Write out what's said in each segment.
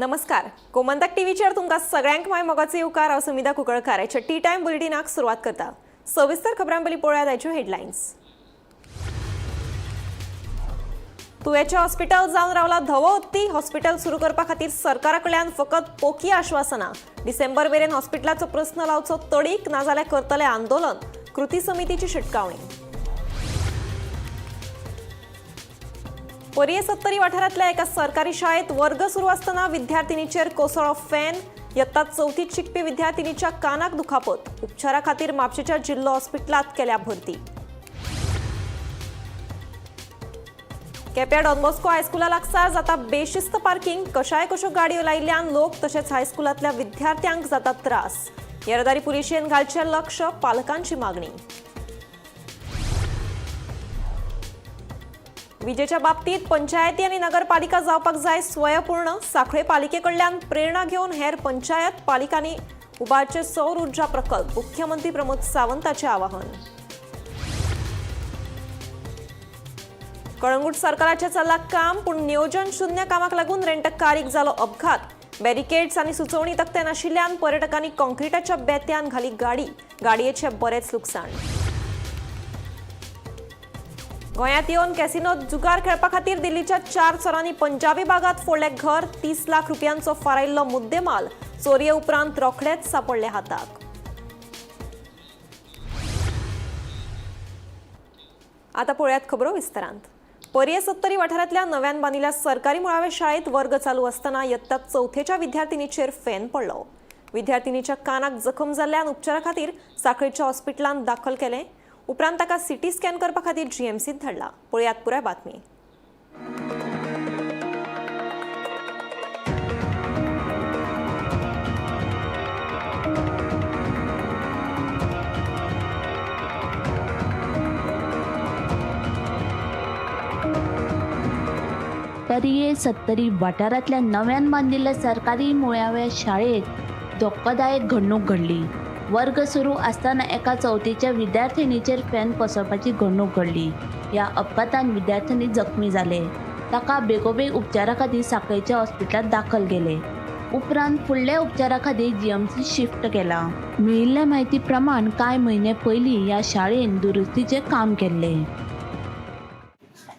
नमस्कार, गोमंतक टीव्हीचेर तुमकां सगळ्यांक माय मोगाचो येवकार. हांव सुमिता कुंकळकार. आयच्या टी टायम बुलेटिनाक सुरवात करता. सविस्तर खबरां पयलीं पळोवया आयच्यो हेडलायन्स. तुयेचें हॉस्पिटल जावन रावला धवो हत्ती. हॉस्पिटल सुरू करपा खातीर सरकारा कडल्यान फकत पोकी आश्वासनां. डिसेंबर मेरेन हॉस्पिटलाचो प्रस्न लावचो तडीक, नाजाल्यार करतले आंदोलन. कृती समितीची शिटकावणी. पर्ये सत्तरी वाठारांतल्या एका सरकारी शाळेत वर्ग सुरू असताना विद्यार्थिनीचेर कोसळ्ळो फॅन. इयत्ता चवथीत शिकपी विद्यार्थिनीच्या कानाक दुखापत. उपचारा खातीर म्हापशेच्या जिल्लो हॉस्पिटलात केल्या भरती. केप्या डॉन बॉस्को हायस्कुला लागसार जाता बेशिस्त पार्किंग. कशाय कश्यो गाडयो लायिल्ल्यान लोक तशेंच हायस्कुलांतल्या विद्यार्थ्यांक जाता त्रास. येरादारी पुलिशेन घालचें लक्ष, पालकांची मागणी. विजेच्या बाबतीत पंचायती आनी नगरपालिका जावपाक जाय स्वयंपूर्ण. सांखळे पालिके कडल्यान प्रेरणा घेवन हेर पंचायत पालिकांनी उबारचे सौर ऊर्जा प्रकल्प. मुख्यमंत्री प्रमोद सावंताचे आवाहन. कळंगूट सरकाराचें चल्लां काम, पूण नियोजन शून्य कामाक लागून रेंटकारीक जालो अपघात. बॅरिकेड्स आनी सुचोवणी तकटे नाशिल्ल्यान पर्यटकांनी कॉन्क्रिटाच्या बेत्यान घाली गाडी. गाडयेचें बरेंच लुकसाण. गोंयांत येवन कॅसिनोत जुगार खेळपा खातीर दिल्लीच्या 4 चोरांनी पंजाबी बागात फोडलें घर. 30 लाख रुपयांचो फारायल्लो मुद्देमाल चोरये उपरांत रोखडेच सापडले हाताक. आता पळयात खबरो विस्तारांत. पर्ये सत्तरी वाठारांतल्या नव्यान बांदिल्ल्या सरकारी मुळावे शाळेत वर्ग चालू असताना इयत्ता चवथेच्या विद्यार्थिनीचेर फॅन पडलो. विद्यार्थिनीच्या कानाक जखम जाल्ल्यान उपचारा खातीर सांखळेच्या हॉस्पिटलांत दाखल केलें. उपरांत ताका सिटी स्कॅन करपा खातीर जीएमसीत धाडला. पळयात पुराय बातमी. पर्ये सत्तरी वाठारांतल्या नव्यान बांदिल्ल्या सरकारी मुळाव्या शाळेत धोक्कोदायक घडणूक घडली. वर्ग सुरू असताना एका चवथीच्या विद्यार्थिनीचेर फॅन कोसळपाची घडणूक घडली. ह्या अपघातान विद्यार्थिनी जखमी जाले. ताका बेगोबेग उपचारा खातीर सांखळेच्या हॉस्पिटलांत दाखल केले. उपरांत फुडल्या उपचारा खातीर जीएमसी शिफ्ट केला. मेळिल्ल्या म्हायती प्रमाण कांय म्हयने पयलीं ह्या शाळेन दुरुस्तीचें काम केल्लें.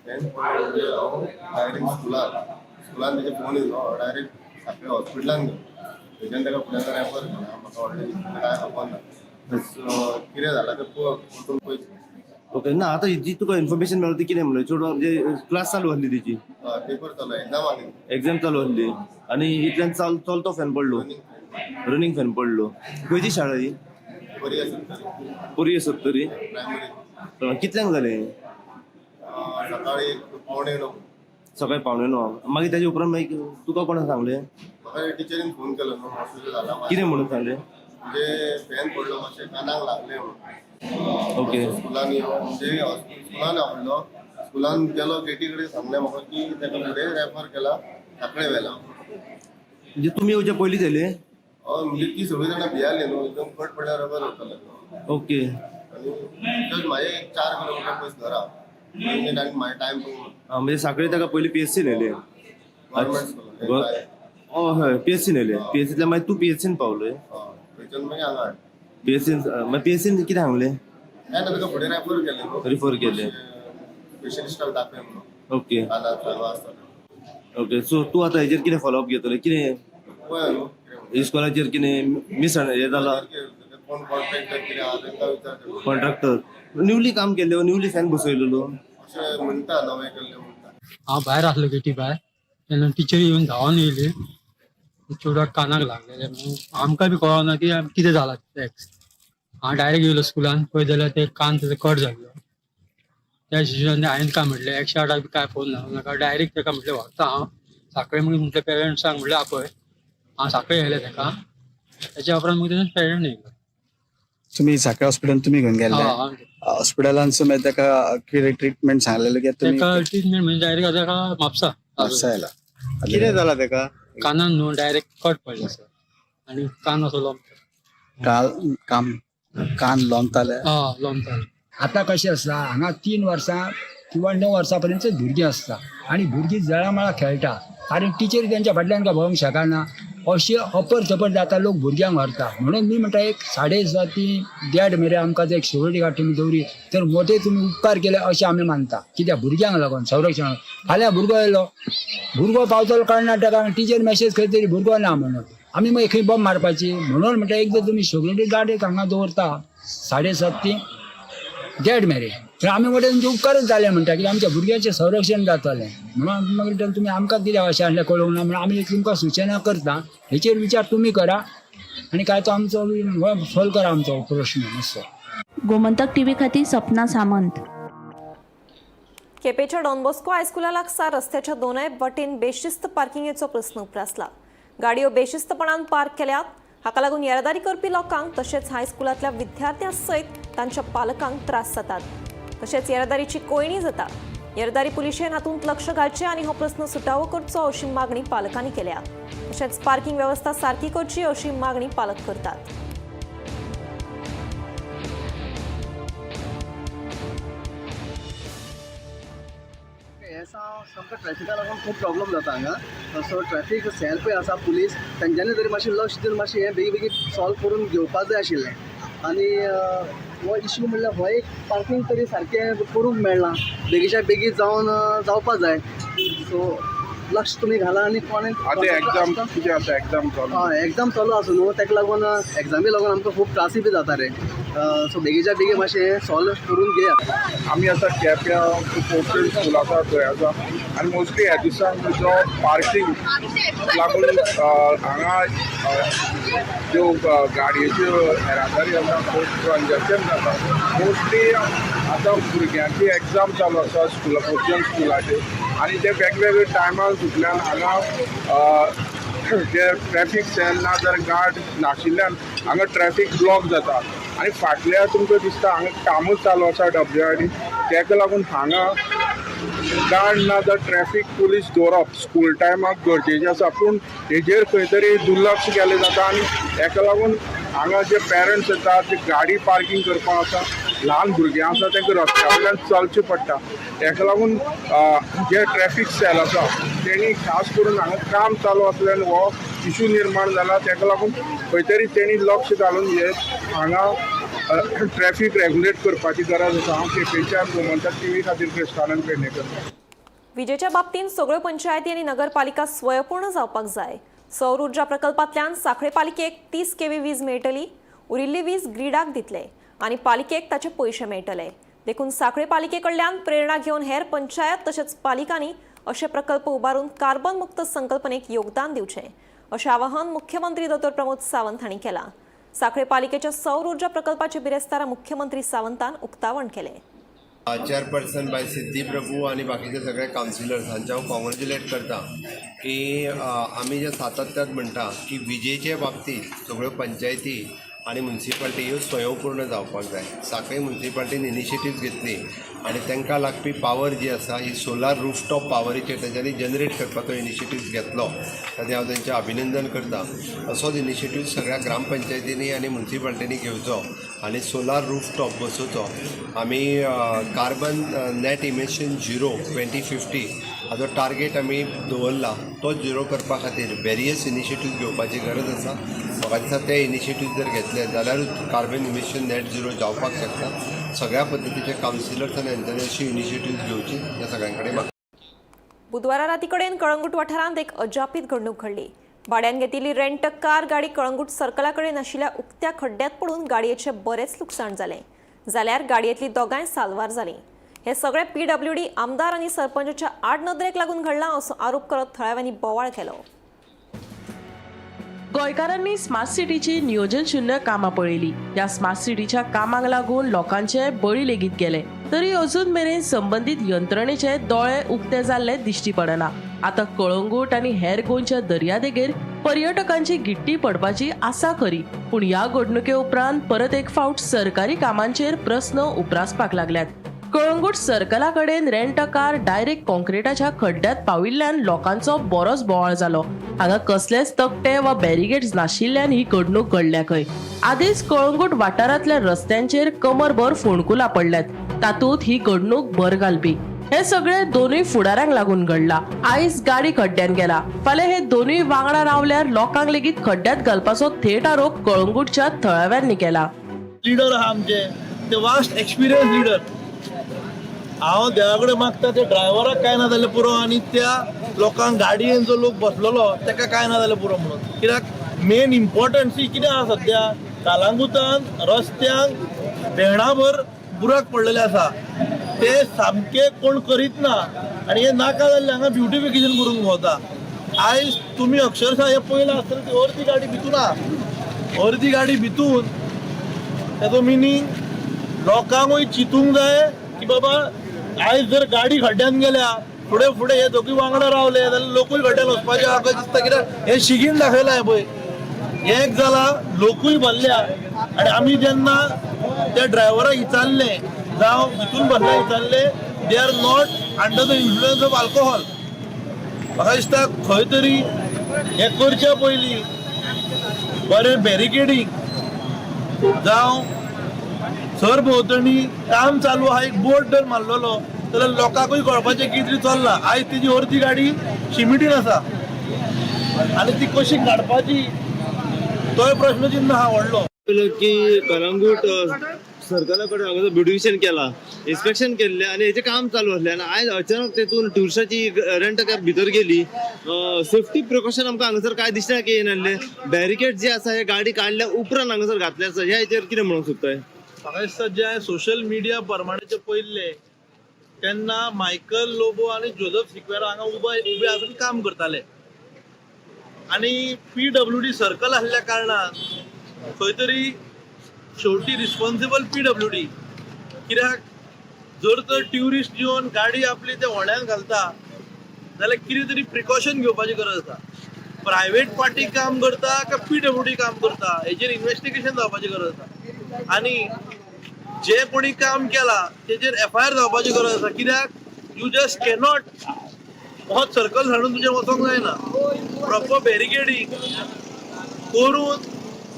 फॅन पडलो म्हणजे हांव डायरेक्ट स्कुलान तेजे फोन येयलो. हांव डायरेक्ट सांखळे हॉस्पिटलान गेलो. थंयच्यान ताका फुडें रेफर केला. म्हाका व्हडलें कांय खबर ना. कितें जालां तें वचून पळयचें. ओके, ना आता जी तुका इन्फॉर्मेशन मेळ्ळी ती कितें म्हणलें? चेडवां म्हणजे क्लास चालू आसली तेची? हय, पेपर चालू, एग्जाम आसली. एग्जाम चालू आसली आनी इतल्यान चलतो फॅन पडलो, रनिंग फॅन पडलो. खंयची शाळा ही? बरी आसा तरी. पर्ये सत्तरी. प्रायमरी. कितल्यांक जालें? सकाळी 8:45. सकाळी 8:45. मागीर ताजे उपरांत मागीर तुका कोणा सांगलें? म्हाका टिचरीन फोन केलो न्हू, अशें जाला. कितें म्हणून सांगलें? म्हणजे फॅन पडलो, मातशें कानाक लागलें म्हणून. ओके. स्कुलान यो म्हणजे स्कुलान आपलो स्कुलान गेलो, गेटी कडेन सांगलें म्हाका की ताका फुडें रेफर केला, सांखळे व्हेला. म्हणजे तुमी येवच्या पयलीं जालें? हय, म्हणजे ती सगळीं जाणां भियाली न्हू, एकदम कट पडल्यार रबर वताले. ओके. आनी जस्ट म्हाजें एक 4 किलोमिटर पयस घरा, म्हणजे आनी म्हाजें टायम पळोवन. आं, म्हणजे सांखळे ताका पयलीं पीएससी नेलें? Government school. हय, पीएससी नेलें. पीएससींतल्यान मागीर तूं पीएससीन पावलोय? थंयच्यान मागीर हांगा हाडलें. पीएससीन मागीर पीएससीन कितें सांगलें? काय ना, ताका फुडें रेफर केलें न्हू. रिफर केलें. स्पेशलिस्टाक दाखय म्हणून. ओके. कानाक चालू आसता. ओके, सो तूं आतां हेजेर कितें फॉलोअप घेतले कितें? पळय न्हू कितें. इस्कॉलाचेर कितें मिस हें जाला? कोण कॉन्ट्रॅक्टर कितें आहा तांकां विचारचें. कॉन्ट्रॅक्टर न्यूली काम केल्ले, न्यूली फॅन बसयलेलो. अशें म्हणटा, नवें केल्लें म्हणटा. हांव भायर आसलो गेटी भायर तेन्ना टिचरी येवन धांवन येयली. चेडवाक कानाक लागलेलें म्हणून आमकां बी कळना की कितें जालां टॅक्स. हांव डायरेक्ट येयलो स्कुलान, पळय जाल्यार ते कान तेजो कट जाल्लो. त्या हिशोबान हांवें काय म्हटलें, 108 बी काय फोन लावूं नाका, डायरेक्ट ताका म्हटलें व्हरता हांव सांखळे. मागीर म्हटलें पेरंट्सांक म्हटलें आपय. हांव सांखळे येयलें ताका. तेच्या उपरांत मागीर तेजे पेरंट येयलो. तुम्ही साखळे हॉस्पिटल तुम्ही घेऊन गेले? हय. हॉस्पिटलान मागीर ताका कितें ट्रिटमेंट सांगलेले की तुम्ही? ताका ट्रिटमेंट म्हणजे डायरेक्ट ताका म्हापसा. म्हापसा येला. कितें जाला ताका? कानान न्हू डायरेक्ट कट पडले सर आनी कान असो लोमता. काल काम कान लोंबताले? हय, लोमताले. आता कशें आसता, हांगा 3 वर्सां किंवा 9 वर्सां पर्यंत भुरगीं आसता आनी भुरगीं जळामळा खेळटा. कारण टिचरी तेंच्या फाटल्यान काय भोवंक शकना. अशें अपर थपर जाता, लोक भुरग्यांक व्हरता. म्हणून मी म्हणटा एक 7:30 ती 1:30 मेरेन आमकां जर एक सिक्युरिटी गार्ड तुमी दवरी तर मोठे तुमी उपकार केले अशें आमी मानता. कित्याक भुरग्यांक लागून संरक्षण. फाल्यां भुरगो येयलो, भुरगो पावतलो कळना ताका, टिचर मॅसेज खंय तरी भुरगो ना म्हणून आमी मागीर खंय बॉम्ब मारपाची. म्हणून म्हणटा एकदां तुमी सिक्युरिटी गार्ड एक हांगा दवरता 7:30 ती 1:30 मेरेन तर आमी म्हणटा तुमचे उपकारच जाले म्हणटा, की आमच्या भुरग्यांचें संरक्षण जातलें. म्हणून मागीर तुमी आमकां कितें अशें आहलें कळोवंक ना म्हणून आमी तुमकां सुचना करता. हेचेर विचार तुमी करा आनी काय तो आमचो सोल्व करा आमचो प्रश्न मातसो. गोमंतक टीव्ही खातीर सपना सामंत. केपेच्या डॉन बॉस्को हायस्कुला लागसार रस्त्याच्या दोनय वटेन बेशिस्त पार्किंगेचो प्रस्न उप्रासला. गाडयो बेशिस्तपणान पार्क केल्यात. हाका लागून येरादारी करपी लोकांक तशेंच हायस्कुलांतल्या विद्यार्थ्यां सयत तांच्या पालकांक त्रास जातात, तशेंच येरादारीची कोंयडी जाता. येरादारी पुलिशेन हातूंत लक्ष घालचें आनी हो प्रस्न सुटावो करचो अशी मागणी पालकांनी केल्या. तशेंच पार्किंग वेवस्था सारकी करची अशी मागणी पालक करतात. हें सामकें ट्रॅफिका लागून खूब प्रॉब्लम जाता हांगा. सो ट्रॅफीक सेल पळय आसा पुलीस तेंच्यांनी तरी मातशें लक्ष दिवन मातशें हें बेगी बेगीन सॉल्व करून घेवपा जाय आशिल्लें. आनी हो इशू म्हणल्यार हो एक पार्कींग तरी सारकें करूंक मेळना, बेगीच्या बेगीन जावन जावपा जाय. सो लक्ष तुमी घाला आनी कोणें आतां एग्जाम कितें आसा, एग्जाम चालू? हय, एग्जाम चालू आसा न्हू, ताका लागून एग्जामी लागून आमकां खूब त्रासूय बी जाता रे. सो बेगीच्या बेगीन मातशें हें सॉल्व करून घेयात. आमी आतां केप्यां पोर्टल स्कूल आसा थंय आसा आनी मोस्टली ह्या दिसांक जो पार्कींग लागून हांगा ज्यो गाडयेच्यो येरादारी आसा खूब कंजक्शन जाता. मोस्टली आतां भुरग्यांची एग्जाम चालू आसा स्कुला, पोर्शन स्कुलाचे, आनी ते वेगवेगळे टायमार सुटल्यान हांगा जे ट्रॅफीक सेल ना जाल्यार गार्ड नाशिल्ल्यान हांगा ट्रॅफीक ब्लॉक जाता. आनी फाटल्या तुमकां दिसता हांगा कामूच चालू आसा डब्ल्यू आर डी, ताका लागून हांगा गार्ड ना जाल्यार ट्रॅफीक पुलीस दवरप स्कूल टायमाक गरजेचें आसा, पूण हेजेर खंय तरी दुर्लक्ष केलें जाता. आनी हेका लागून हांगा जे पेरंट्स येतात ते गाडी पार्कींग करपाक आसा, ल्हान भुरगीं आसा तांकां रस्त्या वयल्यान चलचें पडटा. हेका लागून जे ट्रॅफीक सेल आसा तेणी खास करून हांगा काम चालू आसल्यान हो इशू निर्माण जाला, ताका लागून खंय तरी तेणी लक्ष घालून हे हांगा ट्रॅफीक रेगुलेट करपाची गरज आसा. हांव केपेंच्यान गोमंतक टीव्ही खातीर कृष्णानंद पेडणेकर. विजेच्या बाबतींत सगळ्यो पंचायती आनी नगरपालिका स्वयंपूर्ण जावपाक जाय. सौर ऊर्जा प्रकल्पांतल्यान सांखळे पालिकेक 30 केव्ही वीज मेळटली, उरिल्ली वीज ग्रीडाक दितले आनी पालिकेक ताचे पयशे मेळटले. देखून सांखळे पालिके कडल्यान प्रेरणा घेवन हेर पंचायत तशेंच पालिकांनी अशे प्रकल्प उबारून कार्बन मुक्त संकल्पनेक योगदान दिवचें अशें आवाहन मुख्यमंत्री दोतोर प्रमोद सावंत हांणी केलां. सांखळे पालिकेच्या सौर ऊर्जा प्रकल्पाचे बिरेस्तारा मुख्यमंत्री सावंतान उक्तावण केलें. चेअरपर्सन बाय सिद्धी प्रभू आनी बाकीचे सगळे कावन्सिलर्स हांचे हांव कॉंग्रेच्युलेट करता की आमी जे सातत्यान म्हणटा की विजेचे बाबतींत सगळ्यो पंचायती आनी मुन्सिपाल्टी ह्यो स्वयंपूर्ण जावपाक जाय. सांखळी मुन्सिपाल्टीन इनिशिएटीव घेतली आनी तांकां लागपी पावर जी आसा ही सोलार रुफटॉप पावरीचेर तेंच्यांनी जनरेट करपाचो इनिशिएटीव घेतलो, ताचें हांव तेंचें अभिनंदन करता. असोच इनिशिएटीव सगळ्या ग्रामपंचायतींनी आनी मुन्सिपाल्टींनी घेवचो आनी सोलार रुफटॉप बसोवचो. आमी कार्बन नॅट इमिशन झिरो 2050 हाजो टार्गेट आमी दवरला, तो झिरो करपा खातीर वेरियस इनिशिएटीव घेवपाची गरज आसा. म्हाका दिसता ते इनिशिएटीव जर घेतले जाल्यारूच कार्बन इमिशन नॅट झिरो जावपाक शकता. सगळ्या पद्दतीचे कावन्सिलर्स आनी हेंच्यांनी अशी इनिशिएटीव घेवची ह्या सगळ्यां कडेन मागता. बुधवारा राती कडेन कळंगूट वाठारांत एक अजापीत घडणूक घडली. भाड्यान घेतिल्ली रेंट कार गाडी कळंगूट सर्कला कडेन आशिल्ल्या उक्त्या खड्ड्यांत पडून गाडयेचें बरेंच लुकसाण जालें, जाल्यार गाडयेंतली दोगांय साल्वार जालीं. हे सगळें पीडब्ल्यूडी आमदार आनी सरपंचाच्या आडनदरेक लागून घडलां असो आरोप करत थळाव्यांनी बोवाळ केलो. गोंयकारांनी स्मार्ट सिटीची नियोजन शून्य कामां पळयली. ह्या स्मार्ट सिटीच्या कामाक लागून लोकांचे बळी लेगीत गेले, तरी अजून मेरेन संबंदीत यंत्रणेचे दोळे उक्ते जाल्ले दिश्टी पडना. आतां कळंगूट आनी हेर गोंयच्या दर्यादेगेर पर्यटकांची गिट्टी पडपाची आसा खरी, पूण ह्या घडणुके उपरांत परत एक फावट सरकारी कामांचेर प्रस्न उप्रासपाक लागल्यात. कळंगूट सर्कला कडेन रेंट कार डायरेक्ट कॉन्क्रिटाच्या खड्ड्यांत पाविल्ल्यान लोकांचो बरोच बोवाळ जालो. हांगा कसलेच तकटे वा बॅरिगेड्स नाशिल्ल्यान ही घडणूक घडल्या खंय. आदींच कळंगूट वाठारांतल्या रस्त्यांचेर कमरभर फोंडकुलां पडल्यात, तातूंत ही घडणूक भर घालपी. हे सगळे दोनूय फुडाऱ्यांक लागून घडला. आयज गाडी खड्ड्यान गेला, फाल्यां हे दोनूय वांगडा रावल्यार लोकांक लेगीत खड्ड्यात घालपाचो थेट आरोप कळंगूटच्या थळाव्यांनी केला. लिडर आहा आमचे ते वास्ट एक्सपिरियन्स लिडर. हांव देवा कडेन मागता त्या ड्रायव्हराक कांय ना जाल्यार पुरो आनी त्या लोकांक गाडयेन जो लोक बसलेलो ताका कांय ना जाल्यार पुरो म्हणून. कित्याक मेन इम्पॉर्टन्स कितें आहा सद्या कालांगुटान रस्त्यांक भेणाभर बुराक पडलेले आसा, ते सामके कोण करीत ना आनी हे नाका जाल्ले हांगा ब्युटिफिकेशन करूंक भोंवता. आयज तुमी अक्षरशा हें पळयलां आसतलें, ती अर्दी गाडी भितून आहा, अर्दी गाडी भितून. ताचो मिनींग लोकांकूय चिंतूंक जाय की बाबा आयज जर गाडी खड्ड्यान गेल्या फुडें फुडें हे दोगूय वांगडा रावले जाल्यार लोकूय खड्ड्यान वचपाचे म्हाका दिसता. कित्याक हे शिगीन दाखयलां हें पळय, एक जाला लोकूय भरल्या आनी आमी जेन्ना त्या ड्रायव्हराक विचारलें जावं भितून बसल्या विचारलें, they are not under the influence of alcohol. म्हाका दिसता खंय तरी हें करच्या पयलीं बरें बॅरिकेडींग जावं सरभोंवतणी काम चालू आहा एक बोर्ड जर मारलेलो जाल्यार लोकांकूय कळपाचें कितें तरी चल्लां. आयज तेजी अर्दी गाडी शिमिटीन आसा आनी ती कशी काडपाची तोय प्रश्नचिन्ह आहा व्हडलो. की कलंगूट सरकारा कडेन हांगासर ब्युटिफिकेशन केला, इन्स्पेक्शन केल्लें आनी हेचें काम चालू आसलें आनी आयज अचानक तेतून टुरिस्टाची रेंट कॅब भितर गेली. सेफ्टी प्रिकॉशन आमकां हांगासर कांय दिसना की येनासलें. बॅरिकेड जे आसा हे गाडी काडल्या उपरांत हांगासर घातले आसा, ह्या हेचेर कितें म्हणूंक सोदताय? म्हाका दिसता जे सोशल मिडिया प्रमाणे पळयल्लें तेन्ना मायकल लोबो आनी जोजफ सिक्वेरा हांगा उबे आसून काम करताले आनी PWD circle आसल्या कारणान खंय तरी शेवटी रिस्पॉन्सिबल PWD. कित्याक जर तर ट्युरिस्ट येवन गाडी आपली त्या होड्यान घालता जाल्यार कितें तरी प्रिकॉशन घेवपाची गरज आसा. प्रायवेट पार्टी काम करता काय PWD काम करता हेजेर इन्वेस्टिगेशन जावपाची गरज आसा आनी जे कोणी काम केला तेजेर FIR जावपाची गरज आसा. कित्याक you just cannot हो सर्कल हाडून तुजें वचोंक जायना, प्रॉपर बॅरिकेडींग करून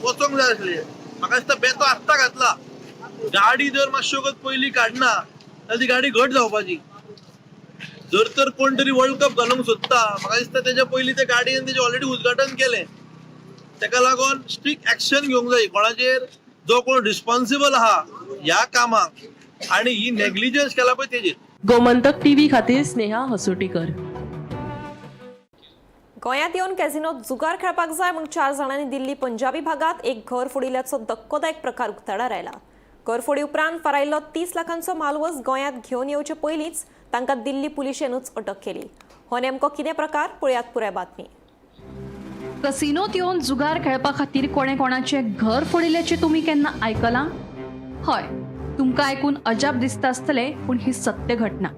वचोंक जाय आसलें. म्हाका दिसता बेतो आत्तां घातला, गाडी जर मातशी वगत पयलीं काडना जाल्यार ती गाडी घट जावपाची. जर तर कोण तरी वर्ल्ड कप घालूंक सोदता म्हाका दिसता तेच्या पयलीं ते गाडयेन तेजें ऑलरेडी उद्घाटन केलें. तेका लागून स्ट्रिक्ट एक्शन घेवंक जाय कोणाचेर, जो कोण रिस्पॉन्सिबल आहा ह्या कामाक आनी ही नेग्लिजन्स केला पळय तेजेर. गोमंतक टीव्ही खातीर स्नेहा हसुटीकर. गोंयांत येवन कॅझिनोत जुगार खेळपाक जाय म्हूण 4 जाणांनी दिल्ली पंजाबी भागात एक घर फोडिल्ल्याचो धक्कोदायक प्रकार उक्ताडार आयला. घरफोडी उपरांत फारायल्लो 30 लाखांचो म्हालवज गोंयांत घेवन येवचे पयलींच तांकां दिल्ली पुलिशेनूच अटक केली. हो नेमको कितें प्रकार, पळयात पुराय बातमी. कसिनोत येवन जुगार खेळपा खातीर कोणे कोणाचें घर फोडिल्ल्याचें तुमी केन्ना आयकलां? हय, तुमकां आयकून अजाप दिसता आसतलें, पूण ही सत्य घटना.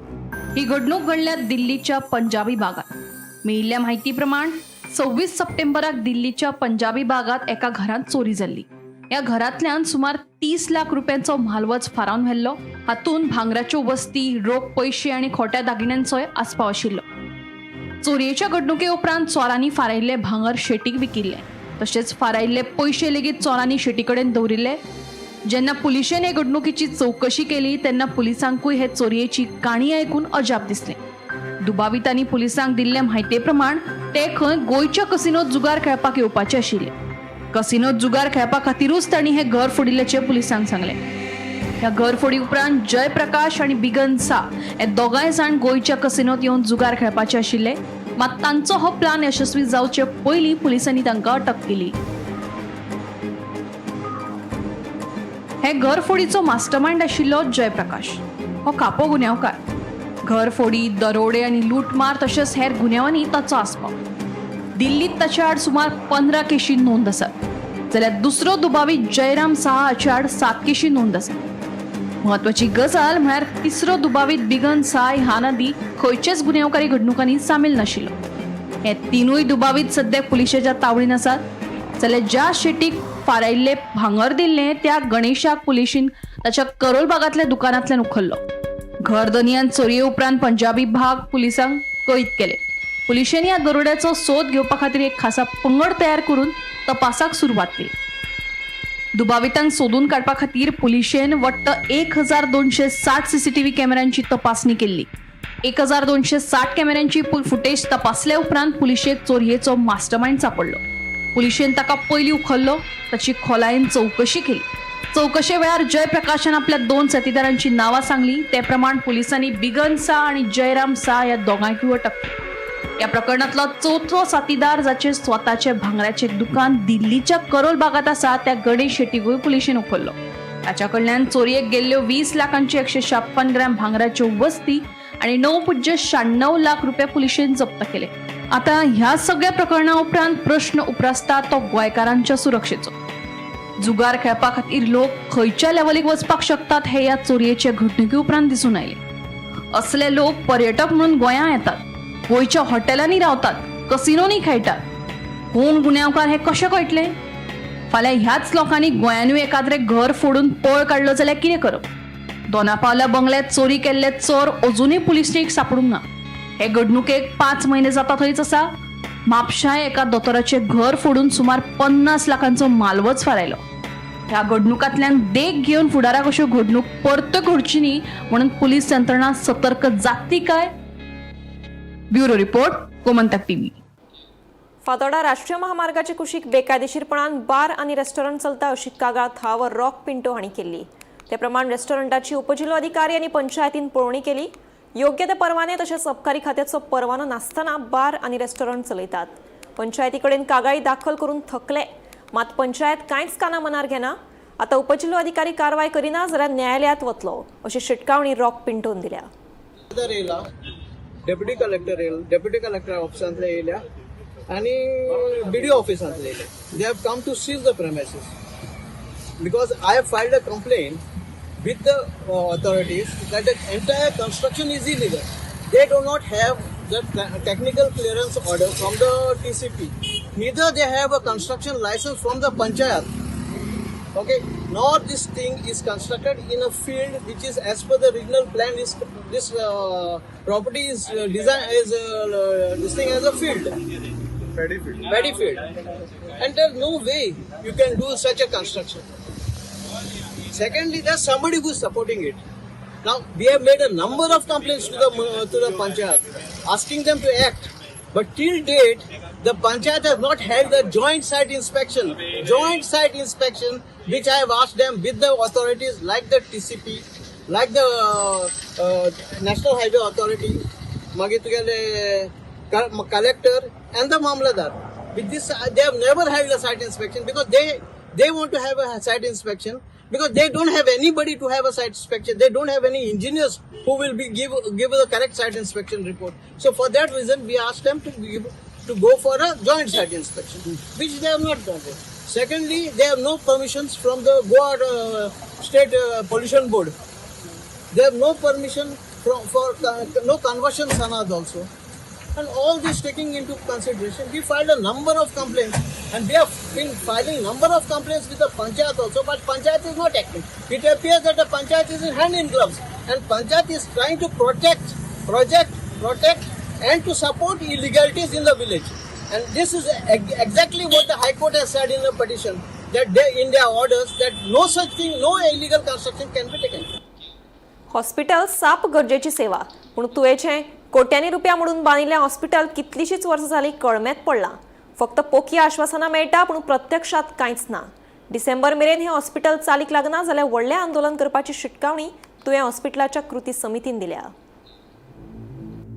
ही घडणूक घडल्या दिल्लीच्या पंजाबी भागात. मेळिल्ल्या म्हायती प्रमाण 26 सप्टेंबराक दिल्लीच्या पंजाबी भागात एका घरांत चोरी जाल्ली. ह्या घरांतल्यान सुमार 30 लाख रुपयांचो म्हालवज फारावन व्हेल्लो. हातूंत भांगराच्यो वस्ती, रोख पयशे आनी खोट्या दागिन्यांचोय आस्पाव आशिल्लो. चोरयेच्या घडणुके उपरांत चोरांनी फारायिल्ले भांगर शेटीक विकिल्ले, तशेंच फारायिल्ले पयशे लेगीत चोरांनी शेटी कडेन दवरिल्ले. जेन्ना पुलिशेन हे घडणुकेची चवकशी केली तेन्ना पुलिसांकूय हे चोरयेची काणी आयकून अजाप दिसलें. दुबावितांनी पुलिसांक दिल्ले म्हायती प्रमाण ते खंय गोंयच्या कसिनोत जुगार खेळपाक येवपाचे आशिल्ले. कसिनोत जुगार खेळपा खातीरूच तांणी हें घर फोडिल्ल्याचें पुलिसांक सांगलें. ह्या घरफोडी उपरांत जयप्रकाश आनी बिगन सा हे दोगांय जाण गोंयच्या कसिनोत येवन जुगार खेळपाचे आशिल्ले. मात तांचो हो प्लान यशस्वी जावचे पयलीं पुलिसांनी तांकां अटक केली. हे घरफोडीचो मास्टरमायंड आशिल्लो जयप्रकाश हो कापो गुन्यांवकार. घरफोडी, दरोडे आनी लूटमार तशेंच हेर गुन्यांवांनी ताचो आस्पाव. दिल्लीत ताचे आड सुमार 15 केशी नोंद आसात, जाल्यार दुसरो दुबावीत जयराम साहा हाचे आड 7 केशी नोंद आसात. म्हत्वाची गजाल म्हळ्यार तिसरो दुबावीत बिगन साय ह्या आदी खंयचेच गुन्यांवकारी घडणुकांनी सामील नाशिल्लो. हे तिनूय दुबावीत सद्याक पुलिशेच्या तावडीन आसात. जाल्यार ज्या शेटीक फारायिल्ले भांगर दिल्लें त्या गणेशाक पुलिशीन ताच्या करोल बागांतल्या दुकानांतल्यान उखल्लो. घर धनयान चोरये उपरांत पंजाबी भाग पुलिसांक कैद केले. पुलिशेंनी ह्या दरोड्याचो सोद घेवपा खातीर एक खासा पंगड तयार करून तपासाक सुरवात केली. दुबावितांक सोदून काडपा खातीर पुलिशेन वट्ट 1260 सीसीटीव्ही कॅमेऱ्यांची तपासणी केल्ली. 1260 कॅमेऱ्यांची फुटेज तपासल्या उपरांत पुलिशेक चोरयेचो मास्टरमाइंड सापडलो. पुलिशेन ताका पयलीं उखल्लो, ताची खोलायेन चवकशी केली. चवकशे वेळार जयप्रकाशान आपल्या 2 साथीदारांची नांवां सांगली. ते प्रमाण पुलिसांनी बिगन सा आनी जयराम सा ह्या दोगांयकूय अटक केली. ह्या प्रकरणांतलो चवथो साथीदार, जाचें स्वताचें भांगराचें दुकान दिल्लीच्या करोल बागांत आसा, त्या गणेश शेट्टीकूय पुलिशेन उखल्लो. ताच्या कडल्यान चोरयेक गेल्ल्यो 20 लाखांची 156 ग्रॅम भांगराच्यो वस्ती आनी 9.96 लाख रुपया पुलिशेन जप्त केले. आता ह्या सगळ्या प्रकरणा उपरांत प्रश्न उप्रासता तो गोंयकारांच्या सुरक्षेचो. जुगार खेळपा खातीर लोक खंयच्या लेवलीक वचपाक शकतात हे ह्या चोरयेचे घडणुके उपरांत दिसून आयले. असले लोक पर्यटक म्हणून गोंया येतात, गोंयच्या हॉटेलांनी रावतात, कसिनोनी खेळटात. कोण गुन्यांवकार हे कशें कळटलें? फाल्यां ह्याच लोकांनी गोंयानूय एकाद्रें घर फोडून पळ काडलो जाल्यार कितें करप? दोनापावला बंगल्यात चोरी केल्ले चोर अजुनूय पुलिसेक सापडूंक ना. हे घडणुकेक 5 म्हयने जाता थंयच आसा, म्हापशां एका दोतोराचें घर फोडून सुमार 50 लाखांचो मालवज फारायलो. ह्या घडणुकांतल्यान देख घेवन फुडाराक अश्यो घडणूक परत्यो घडची न्ही म्हणून पुलीस यंत्रणा सतर्क जातली काय? Bureau report, Gomantak TV. Fatorda राष्ट्रीय महामार्गाचे कुशीक बेकायदेशीरपणान बार आनी रेस्टॉरंट चलता अशी कागाळ थळावो रॉक पिंटो हांणी केल्ली. ते प्रमाण रेस्टॉरंटाची उपजिल्लोधिकारी आनी पंचायतीन पळोवणी केली. योग्य ते परवाने तशेंच अबकारी खात्याचो परवानो नासतना बार आनी रेस्टॉरंट चलयतात. पंचायती कडेन कागाळी दाखल करून थकले, मात पंचायत कांयच काना मनार घेना. आतां उपजिल्लोधिकारी कारवाय करिना जाल्यार न्यायालयात वतलो अशी शिटकावणी रॉक पिंटोन दिल्या. येयला, डेप्युटी कलेक्टर येयला, डेप्युटी कलेक्टर ऑफिसांतले येयल्या आनी बीडीओ ऑफिसांतले येयले. They have come to seize the premises because I have filed a complaint with the authorities that the entire construction is illegal. They do not have the technical clearance order from the TCP. Neither they have a construction license from the panchayat. Okay, nor this thing is constructed in a field which is as per the regional plan. This property is designed as this thing as a field, paddy field. Paddy field, and there's no way you can do such a construction. Secondly, there's somebody who's supporting it. Now we have made a number of complaints to the panchayat, asking them to act, but till date, the panchayat has not held the joint site inspection. Joint site inspection, which I have asked them with the authorities like the TCP, like the National Highway Authority, मागीर तुगेले collector and the mamlatdar. With this, they have never held a site inspection because they want to have a site inspection because they don't have anybody to have a site inspection. They don't have any engineers who will be give the correct site inspection report. So for that reason, we asked them to go for a joint site inspection, which they have not done. Secondly, they have no permissions from the Goa State Pollution Board. They have no permission from for no conversion sanad also. And all this taking into consideration, we filed a number of complaints and we have been filing number of complaints with the panchayat also, but panchayat is not acting. It appears that the panchayat is in hand in gloves and panchayat is trying to protect and to support illegalities in the village. And this is exactly what the High Court has said in the petition, that they, in their orders, that no such thing, no illegal construction can be taken. Hospital साप गरजेची सेवा, पूण तुयेचें कोट्यांनी रुपया म्हणून बांदिल्लें hospital कितलींशींच वर्सां जालीं कळमेत पडलां. फक्त पोकी आश्वासनां मेळटा, पूण प्रत्यक्षात कांयच ना. डिसेंबर मेरेन हें हॉस्पिटल चालीक लागना जाल्यार व्हडलें आंदोलन करपाची शिटकावणी तुयें हॉस्पिटलाच्या कृती समितीन दिल्या.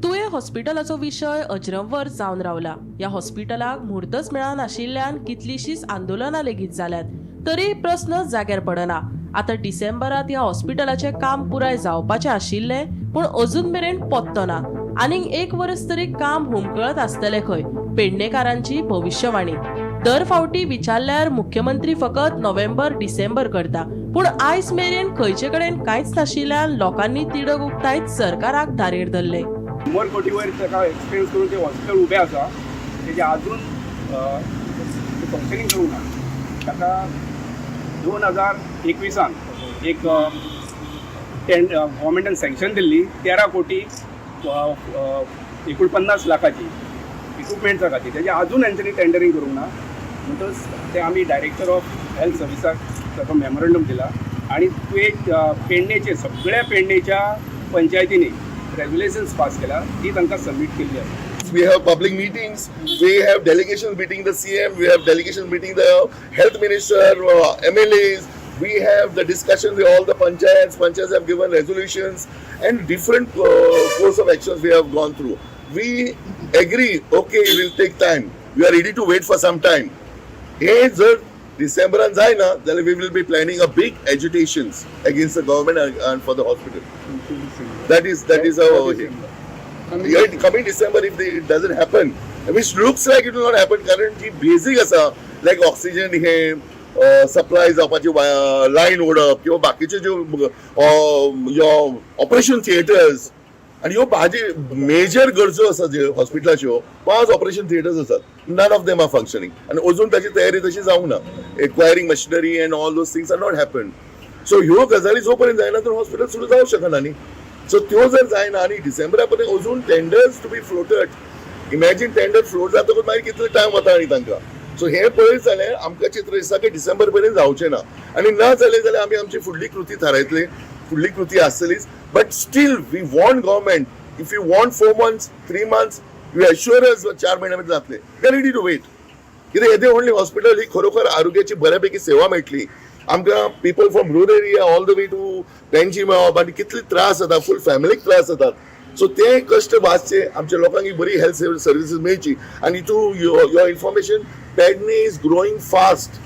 तुयें हॉस्पिटलाचो विशय अजरंवर जावन रावला. ह्या हॉस्पिटलाक म्हूर्तच मेळनाशिल्ल्यान कितलींशींच आंदोलनां लेगीत जाल्यात, तरी प्रस्न जाग्यार पडना. आतां डिसेंबरात ह्या हॉस्पिटलाचें काम पुराय जावपाचें आशिल्लें, पूण अजून मेरेन पत्तो ना. आनीक एक वर्स तरी काम हुमकळत आसतलें खंय, पेडणेकारांची भविश्यवाणी. दर फावटी विचारल्यार मुख्यमंत्री फकत नोव्हेंबर डिसेंबर करता, पूण आयज मेरेन खंयचे कडेन कांयच नाशिल्ल्यान लोकांनी तिडक उक्तायत सरकाराक धारेर धरले. 100 कोटी वयर ताका एक्सपेन्स करून ते हॉस्पिटल उबें आसा. तेजें आजून फंक्शनींग करूंक ना. ताका 2021आन एक गव्हर्मेंटान सँक्शन दिल्ली 13 कोटी 49 लाखाची इक्विपमेंट्सा खातीर. तेजें आजून हेंच्यांनी टेंडरींग करूंक ना. म्हणटच ते आमी डायरेक्टर ऑफ हेल्थ सर्विसाक ताका मेमोरंडम दिला आनी तुवें पेडणेचे सगळ्या पेडणेच्या पंचायतींनी रेगुलेशन्स पास केल्या ती तांकां सबमीट केल्ली आसा. We have public meetings, we have delegations meeting the CM, we have delegations meeting the health minister, MLAs, we have the discussions with all the panchayats, panchayats have given resolutions and different course of actions we have gone through. We agree, okay, it will take time. We are ready to wait for some time. हे जर डिसेंबरान जायना जाल्यार we will be planning a big agitations against the government and for the hospital. That is our coming December. If it doesn't happen, which looks like it will not happen, कारण जी basic आसा लायक oxygen हे supply जावपाची line ओडप किंवा बाकीचे ज्यो operation theatres आनी ह्यो भाजी मेजर गरजो आसा ज्यो हॉस्पिटलाच्यो, 5 ऑपरेशन थिएटर्स आसात, none of them are functioning आनी अजून ताची तयारी तशी जावंक ना. Acquiring machinery and all those things are not happen. So ह्यो गजाली जो पर्यंत जायना तर हॉस्पिटल सुरू जावंक शकना न्ही. सो त्यो जर जायना आनी डिसेंबरा पर्यंत अजून tenders to be floated, imagine tender float जातकूच मागीर कितलो टायम वता आनी तांकां. सो हें पळयत जाल्यार आमकां चित्र दिसता की डिसेंबर पर्यंत जावचें ना आनी ना जालें जाल्यार आमी आमची फुडली कृती थारायतली, फुडली कृती आसतलीच. But still we want government, if you want 4 months, 3 months, you assure us 4 म्हयन्या भितर जातले, we are ready to wait. कित्याक येदें व्हडलें हॉस्पिटल ही खरोखर आरोग्याची बऱ्यापैकी सेवा मेळटली आमकां. People from rural area all the way to Panjim आनी कितले त्रास जाता, फूल फॅमिलीक त्रास जातात. सो ते कश्ट वाचचे, आमच्या लोकांक ही बरी हेल्थ सर्विसीस मेळची. आनी to your information, Pedne is growing fast.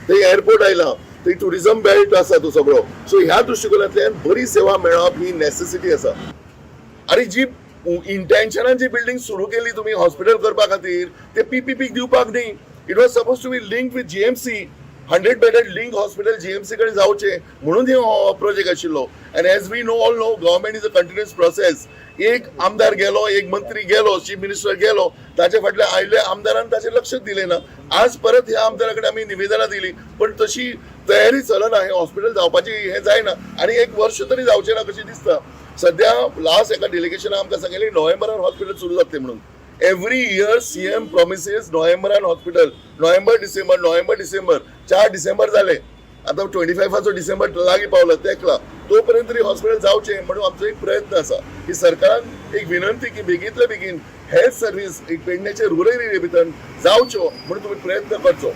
ते एअरपोर्ट आयला, थंय टुरिझम बेल्ट आसा तो सगळो. सो ह्या दृश्टिकोनांतल्यान बरी सेवा मेळप ही नेसेसिटी आसा. आनी जी इंटेन्शनान जी बिल्डींग सुरू केली तुमी हॉस्पिटल करपा खातीर, ते पीपीपी दिवपाक न्ही. It was suppose to be link with GMC, 100 bedded link hospital GMC कडेन जावचें म्हणून हे प्रोजेक्ट आशिल्लो. And as we know all know, government is a continuous process. एक आमदार गेलो, एक मंत्री गेलो, चीफ मिनिस्टर गेलो, ताचे फाटल्या आयिल्ल्या आमदारान ताचेर लक्ष दिलें ना. आज परत ह्या आमदारा कडेन आमी निवेदनां दिली, पण तशी तयारी चलना. हें हॉस्पिटल जावपाची हें जायना आनी एक वर्ष तरी जावचें ना कशें दिसता. सध्या लास्ट एका डेलिगेशनान आमकां सांगिल्लें नोव्हेंबरान हॉस्पिटल सुरू जातलें म्हणून. एवरी इयर सीएम प्रॉमिसीस नोव्हेंबरान hospital, November December, November December, 4 December जाले. आतां 25 चो डिसेंबर लागीं पावला तेकला. तो पर्यंत तरी हॉस्पिटल जावचें म्हणून आमचो एक प्रयत्न आसा की सरकारान एक विनंती की बेगींतल्या बेगीन हेल्थ सर्वीस एक पेडण्याचे रुरल एरिया भितर जावच्यो म्हणून तुमी प्रयत्न करचो.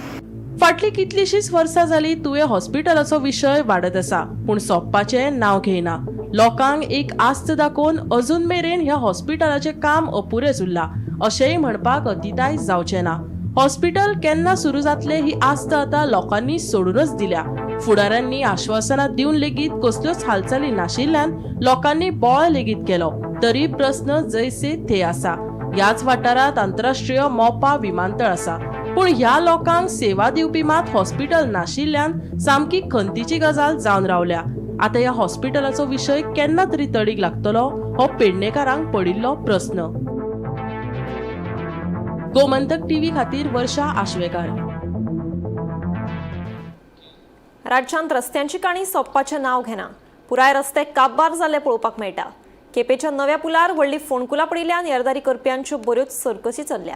फाटलीं कितलींशींच वर्सां जालीं तुवें हॉस्पिटलाचो विशय वाडत आसा, पूण सोंपपाचें नांव घेयना. लोकांक एक आस्त दाखोवन अजून मेरेन ह्या हॉस्पिटलाचें काम अपुरेंच उरलां अशेंय म्हणपाक अतिताय जावचें ना. हॉस्पिटल केन्ना सुरू जातलें ही आस्त आतां लोकांनी सोडूनच दिल्या. फुडाऱ्यांनी आश्वासनां दिवन लेगीत कसल्योच हालचाली नाशिल्ल्यान लोकांनी बोवाळ लेगीत केलो तरी प्रस्न जैसे थे आसा. ह्याच वाठारांत आंतरराष्ट्रीय मोपा विमानतळ आसा, पूण ह्या लोकांक सेवा दिवपी मात हॉस्पिटल नाशिल्ल्यान सामकी खंतीची गजाल जावन रावल्या. आतां ह्या हॉस्पिटलाचो विशय केन्ना तरी तडीक लागतलो हो पेडणेकारांक पडिल्लो प्रस्न. गोमंतक टीव्ही खातीर वर्षा आश्वेकार. राज्यांत रस्त्यांची काणी सोंपपाचें नांव घेना. पुराय रस्ते काबार जाल्ले पळोवपाक मेळटा. केपेच्या नव्या पुलार व्हडली फोंडकुलां पडिल्ल्यान येरादारी करप्यांच्यो बऱ्योच सर्कशी चल्ल्या.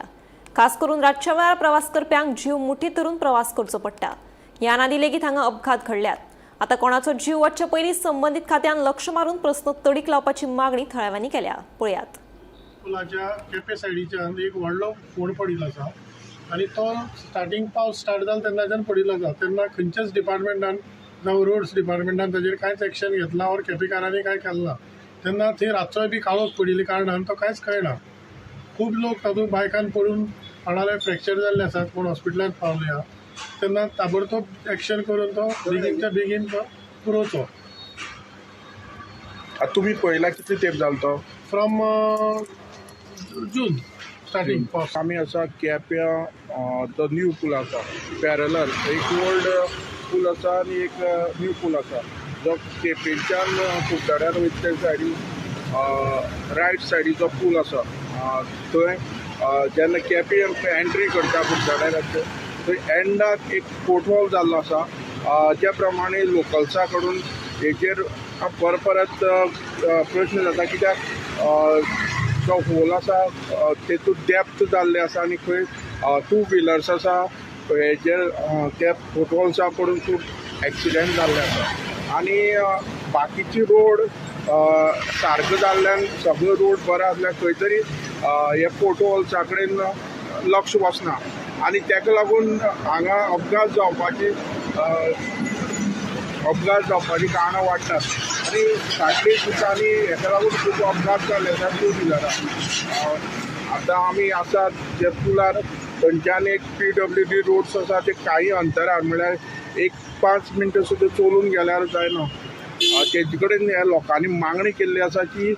खास करून रातच्या वेळार प्रवास करप्यांक जीव मुठीत धरून प्रवास करचो पडटा. ह्या आदी लेगीत हांगा अपघात घडल्यात. आता कोणाचो जीव वचचे पयलीं संबंदीत खात्यान लक्ष मारून प्रस्न तडीक लावपाची मागणी थळाव्यांनी केल्या. पळयात. पुलाच्या केपे सायडीच्यान एक व्हडलो फोंड पडिल्लो आसा आनी तो स्टार्टींग पावस स्टार्ट जालो तेन्नाच्यान पडिल्लो आसा. तेन्ना खंयच्याच डिपार्टमेंटान जावं रोड्स डिपार्टमेंटान ताजेर कांयच एक्शन घेतला ऑर केपेकारांनी कांय केलें ना. तेन्ना थंय रातचोय बी काळोख पडिल्ल्या कारणान तो कांयच कळना. खूब लोक तातूंत बायकान पडून कोणाले फ्रॅक्चर जाल्ले आसात, कोण हॉस्पिटलांत पावले आहा. तेन्ना ताबडतोब एक्शन करून तो बेगीनच्या बेगीन तो पुरोवचो. आतां तुमी पळयला, कितले तेंप जालो तो? फ्रॉम जून स्टार्टींग पावस. आमी आसा केप्यां तो न्यू पूल आसा, पॅरलल एक ओल्ड पूल आसा आनी एक न्यू पूल आसा, जो केपेंच्यान कुडचड्यार वयता त्या सायडीन रायट सायडीचो पूल आसा. थंय जेन्ना केपें एंट्री करता कुडचड्यार, थंय एंडाक एक पोटहोल जाल्लो आसा. ज्या प्रमाणे लोकल्सा कडून हेजेर परत परत प्रश्न जाता, कित्याक जो होल आसा तेतूंत डेप्थ जाल्ले आसा आनी खंय टू व्हिलर्स आसा हेजेर त्या पोटहोल्सा पडून खूब एक्सिडेंट जाल्ले आसा. आनी बाकीची रोड सारको जाल्ल्यान सगळो रोड बरो आसल्यार खंय तरी हे पोटहोल्सा कडेन लक्ष वचना आनी ताका लागून हांगा अपघात जावपाची कारणां वाडटात आनी फाटल्या दिसांनी हेका लागून खूब अपघात जाल्ले आसा टू व्हिलरां. आतां आमी आसात जे पुलार, थंयच्यान एक पीडब्ल्यूडी रोड्स आसा, ते काही अंतरार, म्हणल्यार एक 5 मिनटां सुद्दां चलून गेल्यार जायना. तेजे कडेन ह्या लोकांनी मागणी केल्ली आसा की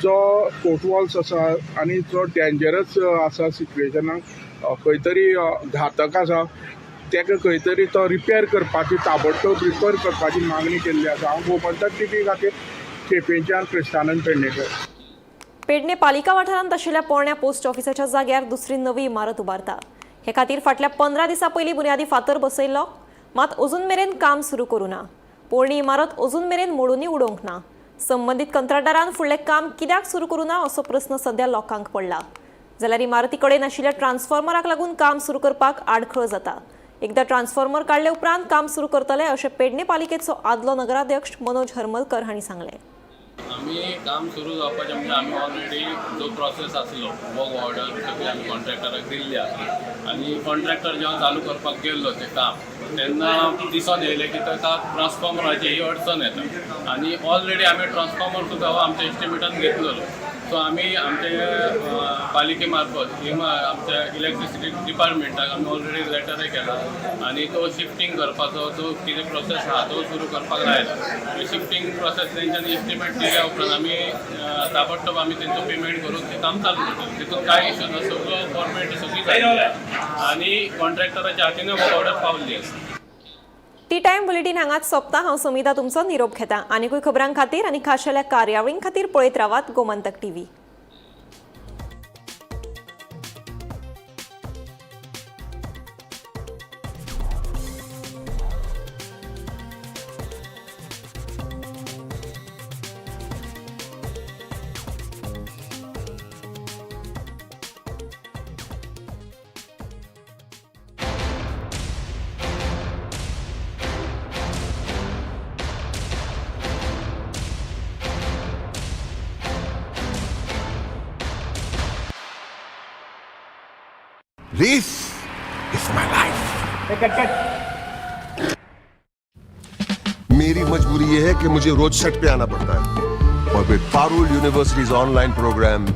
जो पोटहोल्स आसा आनी जो डेंजरस आसा, सिट्युएशनाक खंय तरी घातक आसा, ताका खंय तरी तो रिपेर करपाची, ताबडतोब रिपेर करपाची मागणी केल्ली आसा. हांव गोमंतक टीव्ही खातीर केपेंच्यान क्रिस्तानंद पेडणेकर. पेडणे पालिका वाठारांत आशिल्ल्या पोरण्या पोस्ट ऑफिसाच्या जाग्यार दुसरी नवी इमारत उबारता. हे खातीर फाटल्या 15 दिसां पयलीं बुन्यादी फातर बसयल्लो, मात अजून मेरेन काम सुरू करूं ना. पोरणी इमारत अजून मेरेन मोडूनय उडोवंक ना. संबंदीत कंत्राटदारान फुडलें काम कित्याक सुरू करूं ना, असो प्रस्न सध्या लोकांक पडला. जाल्यार इमारती कडेन आशिल्ल्या ट्रान्सफॉर्मराक लागून काम सुरू करपाक आडखळ जाता. एकदा ट्रान्सफॉर्मर काडले उपरांत काम सुरू करतले, अशें पेडणे पालिकेचो आदलो नगराध्यक्ष मनोज हरमलकर हांणी सांगलें. आमी काम सुरू जावपाचें म्हणजे आमी ऑलरेडी जो प्रोसेस आसलो, वर्क ऑर्डर सगळी आमी कॉन्ट्रॅक्टराक दिल्ली आसा आनी कॉन्ट्रॅक्टर जेन्ना चालू करपाक गेल्लो तें काम, तेन्ना दिसोन येयलें की ताका ट्रान्सफॉर्मराची ही अडचण येता आनी ऑलरेडी आमी ट्रान्सफॉर्मर सुद्दां हो आमच्या एस्टिमेटान घेतलेलो. सो आमी आमचे पालिके मार्फत आमच्या इलेक्ट्रिसिटी डिपार्टमेंटाक आमी ऑलरेडी लेटरय केला आनी तो शिफ्टींग करपाचो जो कितें प्रोसेस आहा तो सुरू करपाक लायला. शिफ्टींग प्रोसेस तेंच्यांनी एस्टिमेट दिल्या उपरांत आमी ताबडतोब आमी तेंचो पेमेंट करून तें काम चालू करतले. तितून कांय इशू ना. सगळो फॉर्मेलिटी सगळी जाल्ली आहा आनी कॉन्ट्रॅक्टराच्या हातीन ऑर्डर पावल्ली आसा. टी टायम बुलेटीन हांगाच सोंपता. हांव समिता तुमचो निरोप घेता. आनिकूय खबरां खातीर आनी खाशेल्या कार्यावळीं खातीर पळयत रावात Gomantak TV. This is my life. मेरी मजबूरी ये है कि मुझे रोज सेट पे आना पड़ता है और with Parul University's online program,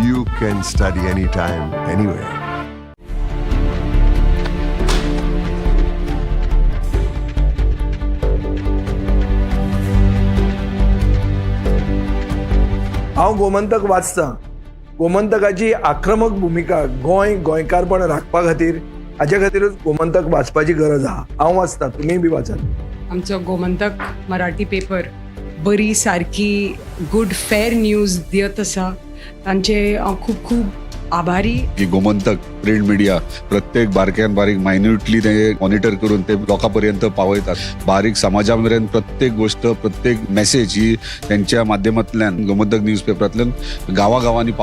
you can study anytime, anywhere. हांव गोमंतक वाचतां. गोमंतकाची आक्रमक भुमिका गोंय, गोंयकारपण राखपा खातीर, हाजे खातीरूच गोमंतक वाचपाची गरज आहा. हांव वाचतां, तुमीय बी वाचात. आमचो गोमंतक मराठी पेपर बरी सारकी गुड फेर न्यूज दियत आसा. तांचे हांव खूब खूब आभारी. की गोमंतक प्रिंट मिडिया प्रत्येक बारक्यान बारीक मायन्युटली ते मॉनिटर करून ते लोकां पर्यंत पावयतात. बारीक समाजा मेरेन प्रत्येक गोष्ट, प्रत्येक मेसेज ही त्यांच्या माध्यमांतल्यान, गोमंतक न्यूज पेपरांतल्यान गावागावांनी पाव